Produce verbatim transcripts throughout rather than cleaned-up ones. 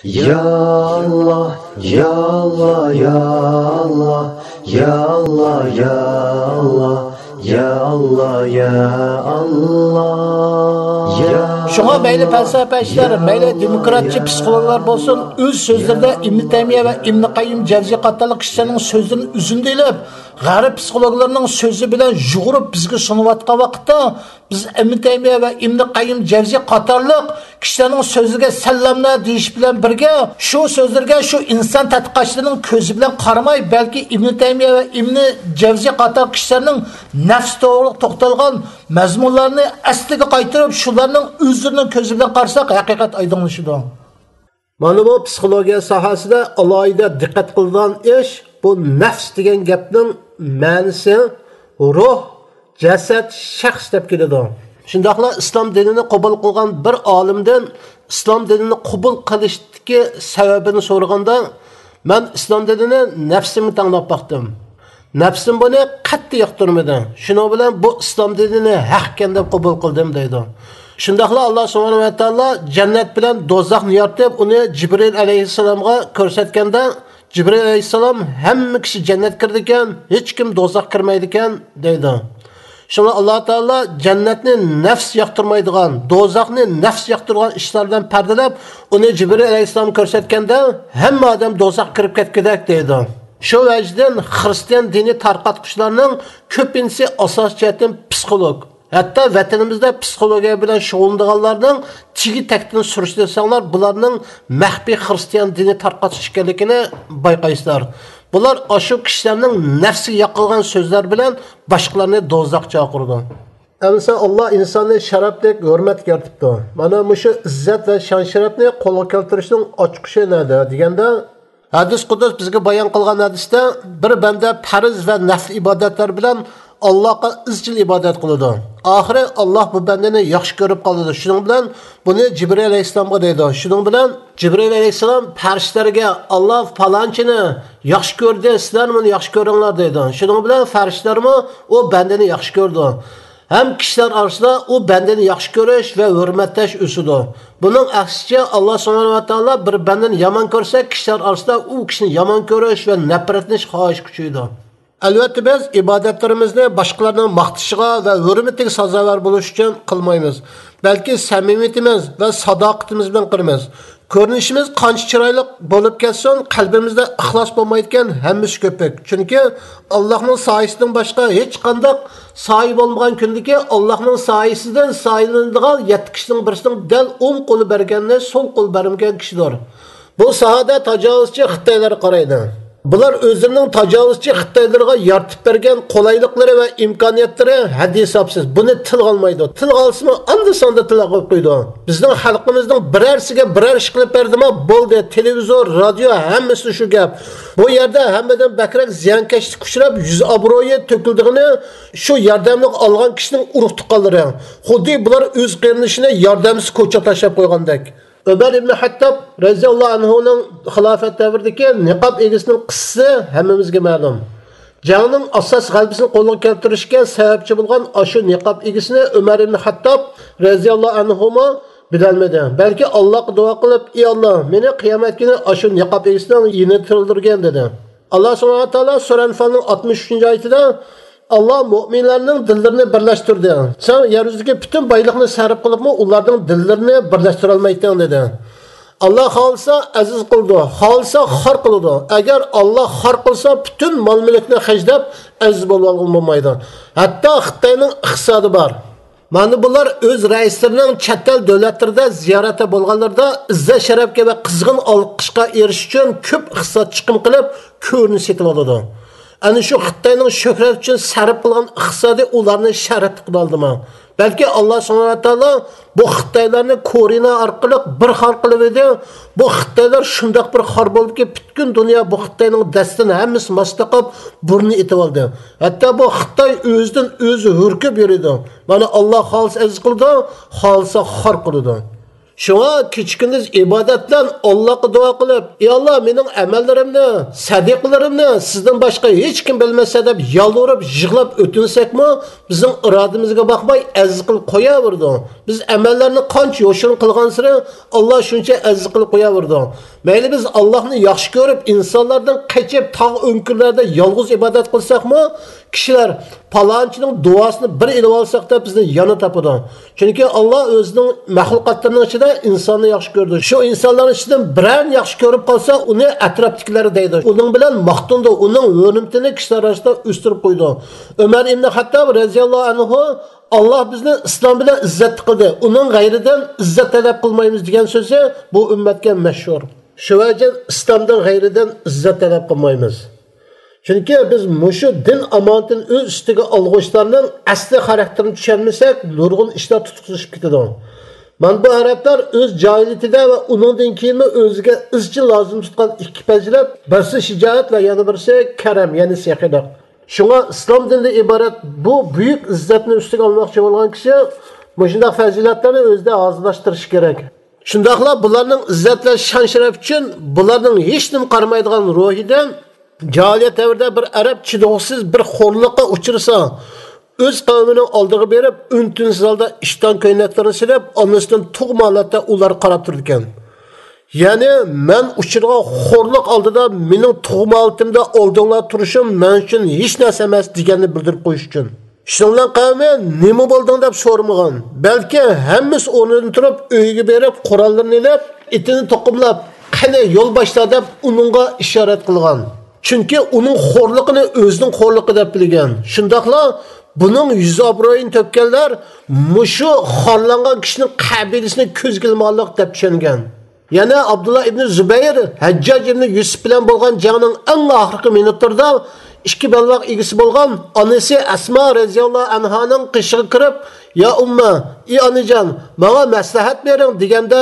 يا ئاللا، يا ئاللا، يا ئاللا، يا ئاللا، يا ئاللا، يا ئاللا، يا ئاللا، يا شۇڭا مەيلى ئاللا، پەلسەپە ئىشلار، يا مەيلى دېموكراتچى يا پسىخولوگلار بولسۇن، ئۆز سۆزلىرىدە ئىبن تەيمىيە ۋە ئىبن قەييىم جەۋزىي قاتارلىق كىشىلەرنىڭ سۆزلىرىنى ئۈزۈندە ئېلىپ، غەرب پسىخولوگلىرىنىڭ سۆزى بىلەن يۇغۇرۇپ بىزگە سۇنۇۋاتقان ۋاقىتتا، بىز ئىبن تەيمىيە ۋە ئىبن قەييىم جەۋزىي قاتارلىق كىشىلەرنىڭ سۆزىگە سەللەملەر دېيىش بىلەن بىرگە، شۇ سۆزلەرگە شۇ ئىنسان تەتقىقاتچىلىرىنىڭ كۆزى بىلەن قارىماي، بەلكى ئىبن تەيمىيە ۋە ئىبن جەۋزىي قاتارلىق كىشىلەرنىڭ نەپس توغرىلىق توختالغان مەزمۇنلارنى ئەسلىگە قايتۇرۇپ، شۇلارنىڭ ئۆزلىرىنىڭ كۆزى بىلەن قارىساق، ھەقىقەت ئايدىڭلىشىدۇ. مانا بۇ پسىخولوگىيە ساھەسىدە ئالاھىدە دىققەت قىلىدىغان ئىش، بۇ نەپس دېگەن گەپنىڭ مەنىسى روھ، جەسەت، شەخس دەپ كېلىدۇ. شۇنداقلا ئىسلام دىنىنى قوبۇل قىلغان بىر ئالىمدىن ئىسلام دىنىنى قوبۇل قىلىشتىكى سەۋەبىنى سورىغاندا، مەن ئىسلام دىنىنى نەپسىمگە تەڭلەپ باقتىم. نەپسىم بۇنى قەتئىي ياقتۇرمىدى. شۇنىڭ بىلەن بۇ ئىسلام دىنىنى ھەقكەن دەپ قوبۇل قىلدىم، دەيدۇ. شۇنداقلا ئاللا سۇبھانەھۇ ۋە تائالا جەننەت بىلەن دوزاخنى يارىتىپ، ئۇنى جىبرىئىل ئەلەيھىسسالامغا كۆرسەتكەندە، جىبرىئىل ئەلەيھىسسالام، «ھەممە كىشى جەننەتكە كىرىدىكەن، ھېچكىم دوزاخقا كىرمەيدىكەن» دەيدۇ. شۇڭا ئاللا تائالا جەننەتنى نەپس ياقتۇرمايدىغان، دوزاخنى نەپس ياقتۇرىدىغان ئىشلار بىلەن پەردىلەپ، ئۇنى جىبرىئىل ئەلەيھىسسالامغا كۆرسەتكەندە، «ھەممە ئادەم دوزاخقا كىرىپ كەتكۈدەك» دەيدۇ. شۇ ۋەجىدىن خىرىستىيان دىنى تارقاتقۇچىلارنىڭ كۆپىنچىسى ئاساسىي جەھەتتىن پسىخولوگ. ھەتتا ۋەتىنىمىزدە پسىخولوگىيە بىلەن شۇغۇللىنىدىغانلارنىڭ تېگى تەكتىن سۈرۈشتۈرسەڭلار، بۇلارنىڭ مەخپىي خىرىستىيان دىنى تارقاتقۇچى ئىكەنلىكىنى بايقايسىلەر. بۇلار ئاشۇ كىشىلەرنىڭ نەپسىگە ياقىلغان سۆزلەر بىلەن باشقىلارنى دوزاخقا چاقىرىدۇ. ئەمىسە، ئاللا ئىنساننى شەرەپلىك، ھۆرمەتلىك يارىتىپتۇ. مانا مۇشۇ ئىززەت ۋە شان-شەرەپنى قولغا كەلتۈرۈشنىڭ ئاچقۇچى نەدە دېگەندە، ھەدىس قۇدۇس بىزگە بايان قىلغان ھەدىستە، بىر بەندە پەرز ۋە نەپلى ئىبادەتلەر بىلەن ئاللاغا ئىزچىل ئىبادەت قىلىدۇ. ئاخىرى ئاللا بۇ بەندىنى ياخشى كۆرۈپ قالىدۇ. شۇنىڭ بىلەن بۇنى جىبرىئىل ئەلەيھىسسالامغا دەيدۇ. شۇنىڭ بىلەن جىبرىئىل ئەلەيھىسسالام پەرىشتىلەرگە، «ئاللا پالانچىنى ياخشى كۆردى، سىلەر مۇنى ياخشى كۆرۈڭلار» دەيدۇ. شۇنىڭ بىلەن پەرىشتىلەرمۇ ئۇ بەندىنى ياخشى كۆرىدۇ. ھەم كىشىلەر ئارىسىدا ئۇ بەندىنى ياخشى كۆرۈش ۋە ھۆرمەتلەش ئۆسىدۇ. بۇنىڭ ئەكسىچە، ئاللا سۇبھانەھۇ ۋە تائالا بىر بەندىنى يامان كۆرسە، كىشىلەر ئارىسىدا ئۇ كىشىنى يامان كۆرۈش ۋە نەپرەتلىنىش خاھىشى كۈچىيىدۇ. ئەلۋەتتە، بىز ئىبادەتلىرىمىزنى باشقىلارنىڭ ماختىشىغا ۋە ھۆرمىتىگە سازاۋەر بولۇش ئۈچۈن قىلمايمىز، بەلكى سەمىمىيىتىمىز ۋە ساداقىتىمىز بىلەن قىلىمىز. كۆرۈنۈشىمىز قانچە چىرايلىق بولۇپ كەتسۇن، قەلبىمىزدە ئىخلاس بولمايدىكەن، ھەممىسى كۆپۈك. چۈنكى ئاللاھنىڭ سايىسىدىن باشقا ھېچقانداق سايە بولمىغان كۈندىكى ئاللاھنىڭ سايىسىدىن سايىلىنىدىغان يەتتە كىشىنىڭ بىرسىنىڭ دەل ئوڭ قولى بەرگەننى سول قولى بەرمىگەن كىشىدۇر. بۇ ساھەدە تاجاۋۇزچى خىتايلار قارايدۇ. بۇلار ئۆزلىرىنىڭ تاجاۋۇزچى خىتايلىرىغا يارىتىپ بەرگەن قولايلىقلىرى ۋە ئىمكانىيەتلىرى ھەددى ھېسابسىز. بۇنى تىلغا ئالمايدۇ. تىلغا ئالسىمۇ، ئاندا-ساندا تىلغا ئالىپ قويىدۇ. بىزنىڭ خەلقىمىزنىڭ بىرەرسىگە بىرەر ئىش قىلىپ بەردىما، بولدى. تېلېۋىزور، رادىيو، ھەممىسىدە شۇ گەپ. بۇ يەردە ھەممىدىن بەكرەك زىيانكەشلىككە ئۇچراپ، يۈز ئابرۇيى تۆكۈلىدىغىنى شۇ ياردەملىك ئالغان كىشىنىڭ ئۇرۇق-تۇغقانلىرى. خۇددى بۇلار ئۆز قېرىندىشىنى ياردەمسىز كوچىغا تاشلاپ قويغاندەك. ئۆمەر ئىبن خەتتاب رەزىياللاھۇ ئەنھۇنىڭ خىلاپەت دەۋرىدىكى نىقاب ئىگىسىنىڭ قىسسىسى ھەممىمىزگە مەلۇم. جەڭنىڭ ئاساسىي غەلىبىسىنى قولغا كەلتۈرۈشكە سەۋەبچى بولغان ئاشۇ نىقاب ئىگىسىنى ئۆمەر ئىبن خەتتاب رەزىياللاھۇ ئەنھۇمۇ بىلەلمىدى. بەلكى ئاللاغا دۇئا قىلىپ، «ئى ئاللا، مېنى قىيامەت كۈنى ئاشۇ نىقاب ئىگىسىنىڭ يېنىدا تىرىلدۈرگىن» دېدى. ئاللا سۇبھانەھۇ ۋە تائالا سۈرە ئەنفالنىڭ ئاتمىش ئۈچىنچى ئايىتىدە، «ئاللا مۆمىنلەرنىڭ دىللىرىنى بىرلەشتۈردى. سەن يەر يۈزىدىكى پۈتۈن بايلىقنى سەرپ قىلىپمۇ ئۇلارنىڭ دىللىرىنى بىرلەشتۈرەلمەيتتىڭ» دېدى. ئاللا خالىسا ئەزىز قىلىدۇ، خالىسا خار قىلىدۇ. ئەگەر ئاللا خار قىلسا، پۈتۈن مال-مۈلۈكنى خەجلەپ ئەزىز بولۇۋالغىلى بولمايدۇ. ھەتتا خىتاينىڭ ئىقتىسادى بار. مانا بۇلار ئۆز رەئىسلىرىنىڭ چەت ئەل دۆلەتلىرىدە زىيارەتتە بولغانلىرىدا ئىززەت-شەرەپكە ۋە قىزغىن ئالقىشقا ئېرىشىش ئۈچۈن كۆپ ئىقتىساد چىقىم قىلىپ، كۆرۈنۈش سېتىۋالىدۇ. ئەنە شۇ خىتاينىڭ شۆھرەت ئۈچۈن سەرپ قىلغان ئىقتىسادى ئۇلارنى شەرەپلىك قىلالىدىمۇ؟ بەلكى ئاللا سۇبھانەھۇ ۋە تائالا بۇ خىتايلارنى كورېيە ئارقىلىق بىر خار قىلىۋىدى. بۇ خىتايلار شۇنداق بىر خار بولدىكى، پۈتكۈل دۇنيا بۇ خىتاينىڭ دەستىدىن ھەممىسى ماس تاقاپ بۇرنىنى ئېتىۋالدى. ھەتتا بۇ خىتاي ئۆزىدىن ئۆزى ھۈركۈپ يۈرىدۇ. مانا، ئاللا خالىسا ئەزىز قىلىدۇ، خالىسا خار قىلىدۇ. شۇڭا كېچە-كۈندۈز ئىبادەت بىلەن ئاللاغا دۇئا قىلىپ، «ئى ئاللا، مېنىڭ ئەمەللىرىمنى، سەدىقىلىرىمنى سىزدىن باشقا ھېچكىم بىلمىسە» دەپ يالۋۇرۇپ، يىغلاپ ئۆتۈنسەكمۇ، بىزنىڭ ئىرادىمىزگە باقماي ئەزىز قىلىپ قوياۋېرىدۇ. بىز ئەمەللەرنى قانچە يوشۇرۇن قىلغانسېرى، ئاللا شۇنچە ئەزىز قىلىپ قوياۋېرىدۇ. مەيلى بىز ئاللاھنى ياخشى كۆرۈپ، ئىنسانلاردىن قېچىپ، تاغ ئۆڭكۈرلەردە يالغۇز ئىبادەت قىلساقمۇ، كىشىلەر پالانچىنىڭ دۇئاسىنى بىر ئېلىۋالساق دەپ بىزنى يەنە تاپىدۇ. چۈنكى ئاللا ئۆزىنىڭ مەخلۇقاتلىرىنىڭ ئىچىدە ئىنساننى ياخشى كۆرىدۇ. شۇ ئىنسانلارنىڭ ئىچىدىن بىرەرنى ياخشى كۆرۈپ قالسا، ئۇنى ئەتراپتىكىلەر دەيدۇ. ئۇنىڭ بىلەن ماختىنىدۇ، ئۇنىڭ ھۆرمىتىنى كىشىلەر ئارىسىدا ئۆستۈرۈپ قويىدۇ. ئۆمەر ئىبنى خەتتاب رەزىياللاھۇ ئەنھۇ، «ئاللا بىزنى ئىسلام بىلەن ئىززەتلىك قىلدى، ئۇنىڭ غەيرىدىن ئىززەت تەلەپ قىلمايمىز» دېگەن سۆزى بۇ ئۈممەتكە مەشھۇر. شۇ ۋەجىدىن ئىسلامدىن غەيرىدىن ئىززەت تەلەپ قىلمايمىز. چۈنكى بىز مۇشۇ دىن ئامانىتىنى ئۆز ئۈستىگە ئالغۇچىلارنىڭ ئەسلى خاراكتېرىنى چۈشەنمىسەك، نۇرغۇن ئىشلار تۇتۇقسىزلىشىپ كېتىدۇ. مانا بۇ ئەرەبلەر ئۆز جاھىلىيىتىدە ۋە ئۇنىڭدىن كېيىنمۇ ئۆزىگە ئىزچىل لازىم تۇتقان ئىككى پەزىلەت، بىرسى شىجائەت ۋە يەنە بىرسى كەرەم، يەنى سېخىيلىق. شۇڭا ئىسلام دىنىدىن ئىبارەت بۇ بۈيۈك ئىززەتنى ئۈستىگە ئالماقچى بولغان كىشى مۇشۇنداق پەزىلەتلەرنى ئۆزىدە ھازىرلاشتۇرۇشى كېرەك. شۇنداقلا بۇلارنىڭ ئىززەت ۋە شان-شەرەپ ئۈچۈن بۇلارنىڭ ھېچنېمە قارىمايدىغان روھىدىن، جاھىلىيەت دەۋرىدە بىر ئەرەب چىدىغۇسىز بىر خورلۇققا ئۇچرىسا، ئۆز قەۋمىنىڭ ئالدىغا بېرىپ، ئۈن-تىنسىز ھالدا ئىشتان كۆينەكلىرىنى سېلىپ، ئانىسىدىن تۇغما ھالەتتە ئۇلارغا قاراپ تۇرىدىكەن. يەنى، «مەن ئۇچرىغان خورلۇق ئالدىدا مېنىڭ تۇغما ھالىتىمدە ئالدىڭلار تۇرۇشۇم مەن ئۈچۈن ھېچ نەرسە ئەمەس» دېگەننى بىلدۈرۈپ قويۇش ئۈچۈن. شۇنىڭ بىلەن قەۋمى «نېمە بولدۇڭ؟» دەپ سورىمىغان، بەلكى ھەممىسى ئورنىدىن تۇرۇپ، ئۆيىگە بېرىپ، قوراللىرىنى ئېلىپ، ئېتىنى توقۇملاپ، «قېنى، يول باشلا» دەپ ئۇنىڭغا ئىشارەت قىلغان. چۈنكى ئۇنىڭ خورلۇقىنى ئۆزىنىڭ خورلۇقى دەپ بىلگەن. شۇنداقلا بۇنىڭ يۈز ئابرۇيىنى تۆككەنلەر مۇشۇ خارلانغان كىشىنىڭ قەبىلىسىنى كۆزگە ئىلمىغانلىق دەپ چۈشەنگەن. يەنە ئابدۇللا ئىبنى زۇبەير ھەججاج ئىبنى يۈسۈپ بىلەن بولغان جەڭنىڭ ئەڭ ئاخىرقى مىنۇتلىرىدا ئىككى بەلباغ ئىگىسى بولغان ئانىسى ئەسما رەزىياللاھۇ ئەنھانىڭ قېشىغا كىرىپ، «يا ئۇممە، ئى ئانىجان، ماڭا مەسلىھەت بېرىڭ» دېگەندە،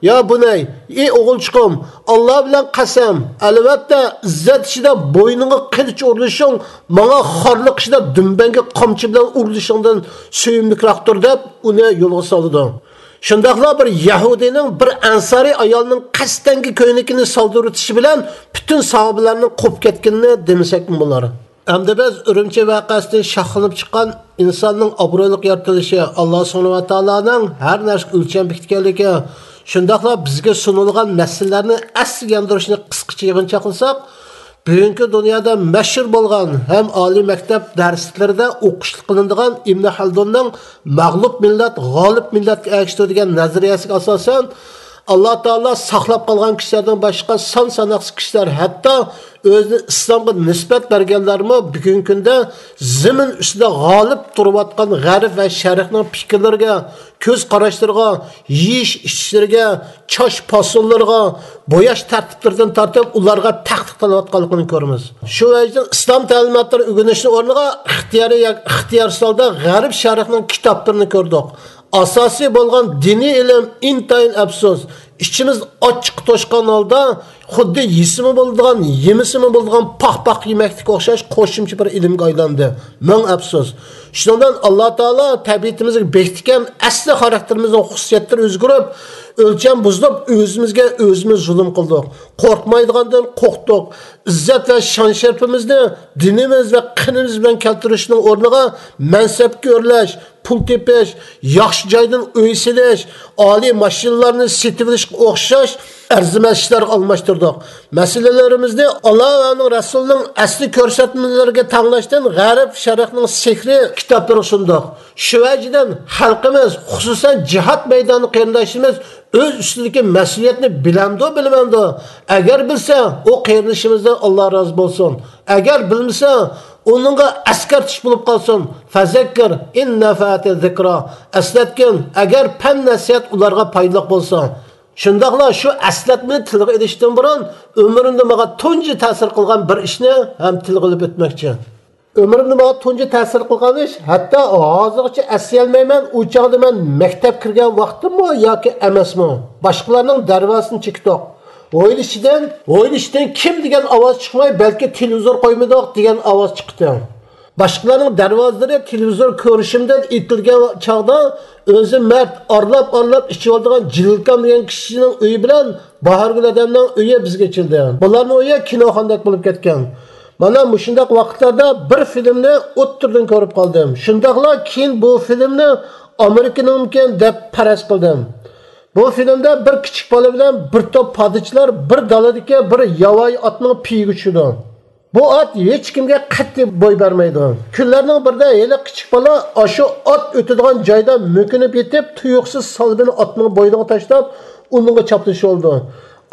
«يا بۇنەي، ئى ئوغۇلچۇقۇم، ئاللا بىلەن قەسەم، ئەلۋەتتە، ئىززەت ئىچىدە بوينۇڭغا قىلىچ ئۇرۇلۇشۇڭ ماڭا خارلىق ئىچىدە دۈمبەڭگە قامچا بىلەن ئۇرۇلۇشۇڭدىن سۆيۈملۈكراقتۇر» دەپ ئۇنى يولغا سالىدۇ. شۇنداقلا بىر يەھۇدىينىڭ بىر ئەنسارىي ئايالنىڭ قەستەنگە كۆينىكىنى سالدۇرۇۋېتىشى بىلەن پۈتۈن ساھابىلەرنىڭ قوپۇپ كەتكىنىنى دېمىسەكمۇ بولار. ئەمدى بىز ئۈرۈمچى ۋەقەسىدىن شاخلىنىپ چىققان ئىنساننىڭ ئابرۇيلۇق يارىتىلىشى، ئاللا سۇبھانەھۇ ۋە تائالانىڭ ھەر نەرسىگە ئۆلچەم بېكىتكەنلىكى، شۇنداقلا بىزگە سۇنۇلغان مەسىلىلەرنى ئەسلىگە ياندۇرۇشنى قىسقىچە يىغىنچاقلىساق، بۈگۈنكى دۇنيادا مەشھۇر بولغان ھەم ئالىي مەكتەپ دەرسلىكلىرىدە ئوقۇشلۇق قىلىنىدىغان ئىبن خەلدۇننىڭ «مەغلۇپ مىللەت غالىب مىللەتكە ئەگىشىدۇ» دېگەن نەزەرىيەسىگە ئاساسەن، ئاللا تائالا ساقلاپ قالغان كىشىلەردىن باشقا سان ساناقسىز كىشىلەر، ھەتتا ئۆزىنى ئىسلامغا نىسبەت بەرگەنلەرمۇ بۈگۈنكى كۈندە زېمىن ئۈستىدە غالىب تۇرۇۋاتقان غەرب ۋە شەرقنىڭ پىكىرلىرىگە، كۆز قاراشلىرىغا، يېيىش ئىچىشلىرىگە، چاچ پاسونلىرىغا، بوياش تەرتىپلىرىدىن تارتىپ ئۇلارغا تەقلىد قىلىۋاتقانلىقىنى كۆرىمىز. شۇ ۋەجىدىن ئىسلام تەلىماتلىرى ئۆگىنىشنىڭ ئورنىغا ئىختىيارىي ياكى ئىختىيارسىز ھالدا غەرب شەرقنىڭ كىتابلىرىنى كۆردۇق. ئاساسىي بولغان دىنىي ئىلىم ئىنتايىن ئەپسۇس، ئىچىمىز ئاچچىققا توشقان ھالدا خۇددى يېسىمۇ بولىدىغان، يېمىسىمۇ بولىدىغان پاق-پاق يېمەكلىككە ئوخشاش قوشۇمچە بىر ئىلىمگە ئايلاندى. مىڭ ئەپسۇس. شۇنىڭ بىلەن ئاللا تائالا تەبىئىتىمىزگە بېكىتكەن ئەسلى خاراكتېرىمىزنىڭ خۇسۇسىيەتلىرى ئۆزگىرىپ، ئۆلچەم بۇزۇلۇپ، ئۆزىمىزگە ئۆزىمىز زۇلۇم قىلدۇق. قورقمايدىغاندىن قورقتۇق. ئىززەت ۋە شان-شەرىپىمىزنى دىنىمىز ۋە قېنىمىز بىلەن كەلتۈرۈشنىڭ ئورنىغا مەنسەپكە ئۆرلەش، پۇل تېپىش، ياخشى جايدىن ئۆي سېلىش، ئالىي ماشىنىلارنى سېتىۋېلىشقا ئوخشاش ئەرزىمەس ئىشلارغا ئالماشتۇردۇق. مەسىلىلىرىمىزنى ئاللا ۋە ئۇنىڭ رەسۇلىنىڭ ئەسلى كۆرسەتمىلىرىگە تەڭلەشتىن غەرب شەرقنىڭ سېھرىي كىتابلىرىغا سۇندۇق. شۇ ۋەجىدىن خەلقىمىز، خۇسۇسەن جىھاد مەيدانىدا قېرىنداشلىرىمىز ئۆز ئۈستىدىكى مەسئۇلىيەتنى بىلەمدۇ، بىلمەمدۇ؟ ئەگەر بىلسە، ئۇ قېرىندىشىمىزدىن ئاللا رازى بولسۇن. ئەگەر بىلمىسە، ئۇنىڭغا ئەسكەرتىش بولۇپ قالسۇن. فەزەككىر ئىن نەفەتى زىكرا. ئەسلەتكىن، ئەگەر پەن-نەسىھەت ئۇلارغا پايدىلىق بولسا. شۇنداقلا شۇ ئەسلەتمىنى تىلغا ئېلىشتىن بۇرۇن، ئۆمرۈمدە ماڭا تۇنجى تەسىر قىلغان بىر ئىشنى ھەم تىلغا ئېلىپ ئۆتمەكچى. ئۆمرۈمدە ماڭا تۇنجى تەسىر قىلغان ئىش، ھەتتا ھازىرغىچە ئەسلىيەلمەيمەن، ئۇ چاغدا مەن مەكتەپ كىرگەن ۋاقتىممۇ ياكى ئەمەسمۇ، باشقىلارنىڭ دەرۋازىسىنى چېكىتۇق. ھويلا ئىچىدىن، ھويلا ئىچىدىن كىم دېگەن ئاۋاز چىقماي، بەلكى تېلېۋىزور قويمىدۇق دېگەن ئاۋاز چىقتى. باشقىلارنىڭ دەرۋازىلىرى تېلېۋىزور كۆرۈشۈمدىن ئېتىلگەن چاغدا، ئۆزى مەرد، ئارىلاپ-ئارىلاپ ئىچىۋالىدىغان جىلكام دېگەن كىشىنىڭ ئۆيى بىلەن باھارگۈل ئادەمنىڭ ئۆيى بىزگە ئېچىلدى. بۇلارنىڭ ئۆيى كىنوخانىدەك بولۇپ كەتكەن. مانا مۇشۇنداق ۋاقىتلاردا بىر فىلىمنى ئوتتۇرىدىن كۆرۈپ قالدىم. شۇنداقلا كېيىن بۇ فىلىمنى ئامېرىكىنىڭمىكىن دەپ پەرەز قىلدىم. بۇ فىلىمدا بىر كىچىك بالا بىلەن بىر توپ پادىچىلار بىر دالىدىكى بىر ياۋايى ئاتنىڭ پېيىگە چۈشىدۇ. بۇ ئات ھېچكىمگە قەتئىي بوي بەرمەيدۇ. كۈنلەرنىڭ بىرىدە ھېلىقى كىچىك بالا ئاشۇ ئات ئۆتىدىغان جايدا مۆكۈنۈپ يېتىپ، تۇيۇقسىز سالبىنى ئاتنىڭ بوينىغا تاشلاپ، ئۇنىڭغا چاپلىشىۋالىدۇ.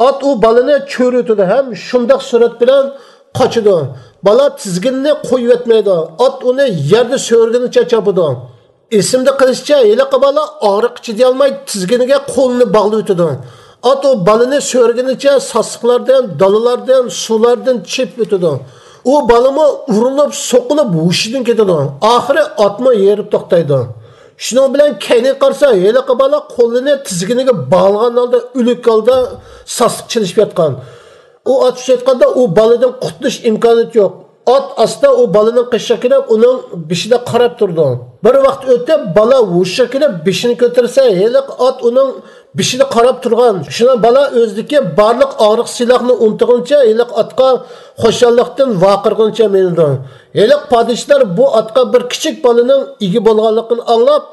ئات ئۇ بالىنى چۆرۈۋېتىدۇ ھەم شۇنداق سۈرئەت بىلەن قاچىدۇ. بالا تىزگىنىنى قويۇۋەتمەيدۇ. ئات ئۇنى يەردە سۆرىگىنىچە چاپىدۇ. ئېسىمدە قېلىشىچە، ھېلىقى بالا ئاغرىققا چىدىيالماي تىزگىنىگە قولىنى باغلىۋېتىدۇ. ئات ئۇ بالىنى سۆرىگىنىچە ساسلىقلاردىن، دالىلاردىن، سۇلاردىن چېپىپ ئۆتىدۇ. ئۇ بالىمۇ ئۇرۇلۇپ، سوقۇلۇپ ھوشىدىن كېتىدۇ. ئاخىرى ئاتمۇ ھېرىپ توختايدۇ. شۇنىڭ بىلەن كەينىگە قارىسا، ھېلىقى بالا قولىنى تىزگىنىگە باغلىغان ھالدا ئۆلۈك ھالدا ساسلىق چېلىشىپ ياتقان. ئۇ ئاتۇش ئېيتقاندا، ئۇ بالىدىن قۇتۇلۇش ئىمكانىيىتى يوق. ئات ئاستا ئۇ بالىنىڭ قېشىغا كېلىپ، ئۇنىڭ بېشىدا قاراپ تۇرىدۇ. بىر ۋاقىت ئۆتۈپ، بالا ھوشىغا كېلىپ، بېشىنى كۆتۈرسە، ھېلىقى ئات ئۇنىڭ بېشىدا قاراپ تۇرغان. شۇنىڭ بالا ئۆزىدىكى بارلىق ئاغرىق سىلاھنى ئۇنتۇغىنىچە، ھېلىقى ئاتقا خۇشاللىقتىن ۋارقىرىغىنىچە مىنىدۇ. ھېلىقى پادىچىلار بۇ ئاتقا بىر كىچىك بالىنىڭ ئىگە بولغانلىقىنى ئاڭلاپ،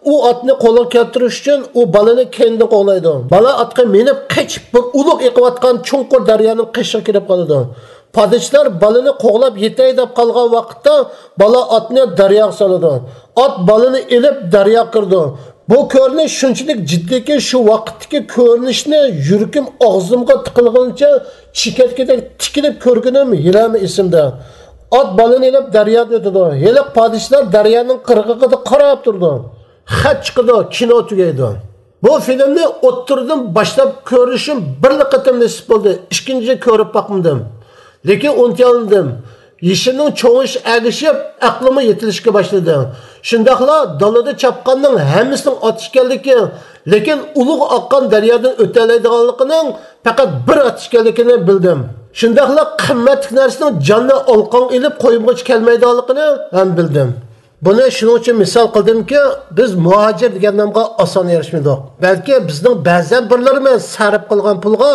ئۇ ئاتنى قولغا كەلتۈرۈش ئۈچۈن ئۇ بالىنى كەينىدىن قوغلايدۇ. بالا ئاتقا مىنىپ قېچىپ، بىر ئۇلۇغ ئېقىۋاتقان چوڭقۇر دەريانىڭ قېشىغا كېلىپ قالىدۇ. پادىچىلار بالىنى قوغلاپ يېتەي دەپ قالغان ۋاقىتتا، بالا ئاتنى دەرياغا سالىدۇ. ئات بالىنى ئېلىپ دەرياغا كىرىدۇ. بۇ كۆرۈنۈش شۇنچىلىك جىددىيكى، شۇ ۋاقىتتىكى كۆرۈنۈشنى يۈرىكىم ئاغزىمغا تىقىلغىنىچە چېكەتكىدەك تىكىلىپ كۆرگىنىم ھېلىمۇ ئېسىمدە. ئات بالىنى ئېلىپ دەريادىن ئۆتىدۇ. ھېلىقى پادىچىلار دەريانىڭ قىرغىقىدا قاراپ تۇرىدۇ. خەت چىقىدۇ، كىنو تۈگەيدۇ. بۇ فىلىمنى ئوتتۇرىدىن باشلاپ كۆرۈشۈم بىرلا قېتىم نېسىپ بولدى. ئىككىنچى كۆرۈپ باقمىدىم. لېكىن ئۇنتۇيالمىدىم. يېشىمنىڭ چوڭىيىشى ئەگىشىپ، ئەقلىممۇ يېتىلىشكە باشلىدى. شۇنداقلا دالىدا چاپقاننىڭ ھەممىسىنىڭ ئات ئىكەنلىكى، لېكىن ئۇلۇغ ئاققان دەريادىن ئۆتەلەيدىغانلىقىنىڭ پەقەت بىر ئات ئىكەنلىكىنى بىلدىم. شۇنداقلا قىممەتلىك نەرسىنىڭ جاننى ئالقاڭغا ئېلىپ قويمىغۇچە كەلمەيدىغانلىقىنى ھەم بىلدىم. بۇنى شۇنىڭ ئۈچۈن مىسال قىلدىمكى، بىز مۇھاجىر دېگەن نامغا ئاسان ئېرىشمىدۇق. بەلكى بىزنىڭ بەزەن بىرلىرىمىز سەرپ قىلغان پۇلغا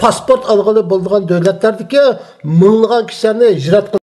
پاسپورت ئالغىلى بولىدىغان دۆلەتلەردىكى مىڭلىغان كىشىلەرنى ھىجرەت